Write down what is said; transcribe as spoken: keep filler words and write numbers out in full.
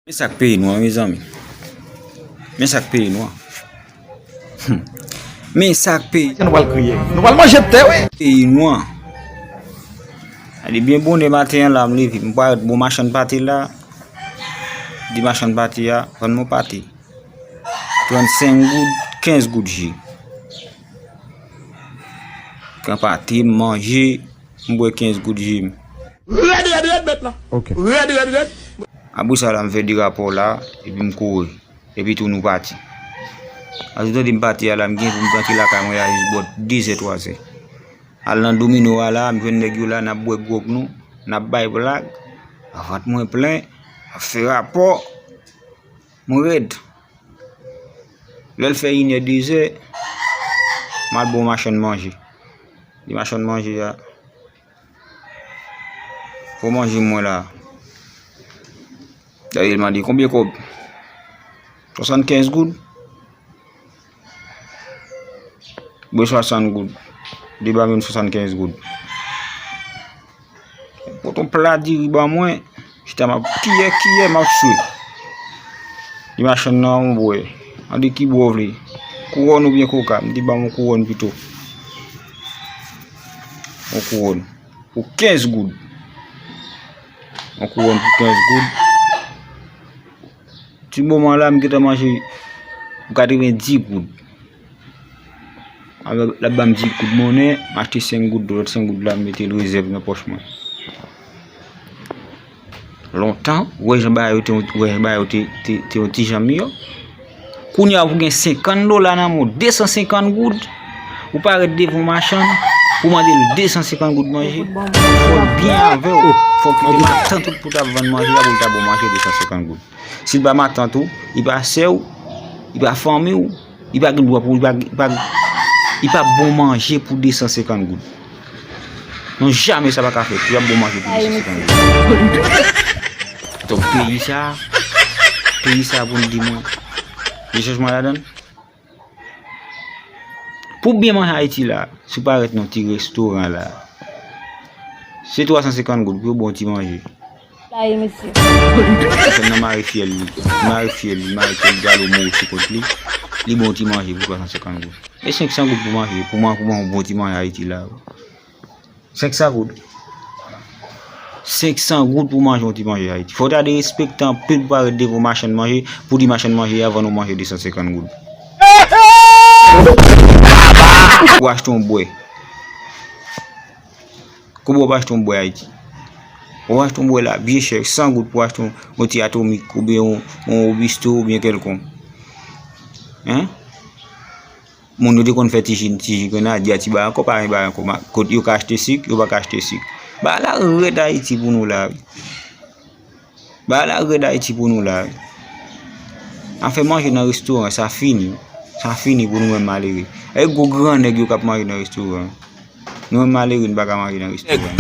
Men sa k peyi nou an, mezanmi. Men sa k peyi nou an. Hmm. Men sa k peyi. Nou pral kriye. Nou pral manje tè, wi. Peyi nou an. Gade byen bonè maten an la, m leve, m parèt bò machann pate la. Di machann pate a, vann mwen pate. Trannsenk goud, kenz goud ji. Pran pate, m manje, m bwè kenz goud ji m. Rèd, rèd, rèd, mèt la. Ok. Rèd, rèd, rèd. Apre sa la, m fè de rapò la, epi m kouri. Epi tou nou pati. Azoutande m pati a la, m gen pou m rantre lakay mwen a jis bò dezè, twazè. Al nan domino a la, m jwenn nèg yo la, n ap bwè gwòg nou, n ap bay blag. Vant mwen plen, ap fè rapò. Mwen rèd. Lè l fè inè, dezè, m al ba yon machann manje. Di machann manje a, fò manje mwen la. Dayè l mande, konbyen kòb? Swasannkenz goud. Bwè swasant goud. Li ba m yon swasannkenz goud. Pote yon pla diri ban mwen. Chita m ap kiyè, kiyè, m ap swe. Di machann nan, yon bwè. An de ki bwè w vle? Kouwòn oubyen koka? M di, ban m yon kouwòn pito. Yon kouwòn. Pou kenz goud. Yon kouwòn pou kenz goud. Ti moman la, m gentan manje pou katrevenndis goud. L ap ban m dis goud monnen, m achte senk goud, lòt senk goud la, m mete l rezèv nan pòch mwen. Lontan, ou wè jan bagay yo te, ou wè jan bagay yo te, te, te yon ti jan miyò. Kounye a, pou gen senkant dola nan men w, de san senkant goud, ou parèt devan yon machann, pou mande l de san senkant goud manje, fò l byen avè w, fò w kite matant ou pou t ap vann manje a, pou l ta ba w manje de san senkant goud. Si l pa matant ou, li pa sè w, li pa fanmi w, li pa gen dwa pou, li pa, li pa, li pa bon manje pou de san senkant goud. Non, jamè sa pa ka fèt. Li pa bon manje pou de san senkant goud. Donk, peyi sa, peyi sa pou n di mwen, gen chanjman ladan l? Pou byen manje Ayiti la, si w parèt nan ti restoran la, se twa san senkant goud pou yo ba w ti manje. La e mesye. Machann nan mare fyèl li, mare fyèl li, mare fyèl galo mou sou kont li, li ba w ti manje pou twa san senkant goud. E senk san goud pou manje, pou man-, pou manje yon bon ti manje Ayiti la. Senk san goud. Senk san goud pou manje yon ti manje Ayiti. Fò w ta derespekte anpil pou parèt devan yon machann manje, pou di machann manje a vann ou manje de san senkant goud. Pou achte yon bwè. Konbyen w ap achte yon bwè Ayiti? W ap achte yon bwè la byen chè, san goud pou achte yon, yon ti atomik, oubyen yon, yon robisto, oubyen kèlkonk. Hein? Moun yo te konn fè ti ji, ti ji grenadye a, ti bagay ankò, pa gen bagay ankò. Ma-, kot yo ka achte sik, yo pa ka achte sik. Bagay la rèd Ayiti pou nou la, wi. Bagay la rèd Ayiti pou nou la, wi. Afè manje nan restoran, sa fini. Sa fini pou nou menm malere. E gwo gran nèg yo k ap manje nan restoran. Nou menm malere, nou pa ka manje nan restoran.